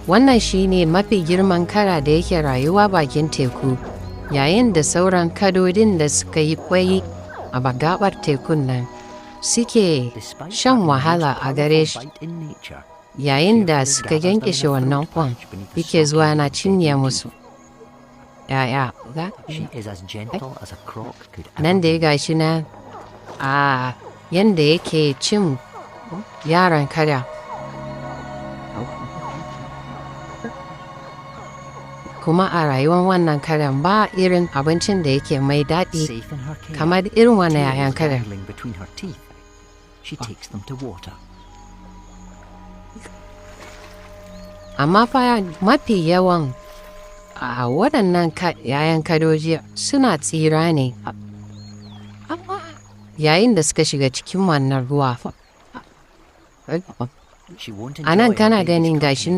Wannan shi ne mafi girman kada da yake rayuwa bakin teku, yayin da sauran kadodin da suka yi kwai a gaɓar tekun nan suke shan wahala a gare shi, yayin da suka kyankyashe wannan kwan, yake zuwa yana cinye musu ‘ya'ya. Nan da ya gashi nan a yanda yake cin yaron kada. Kuma a rayuwar wannan karen, ba irin abincin da yake mai daɗi kamar irin wannan ‘ya'yan karen. She takes them to water. Amma fa mafi yawan a waɗannan ‘ya'yan kadoji suna tsira ne yayin da suka shiga cikin wannan ruwa. A nan kana ganin gashi.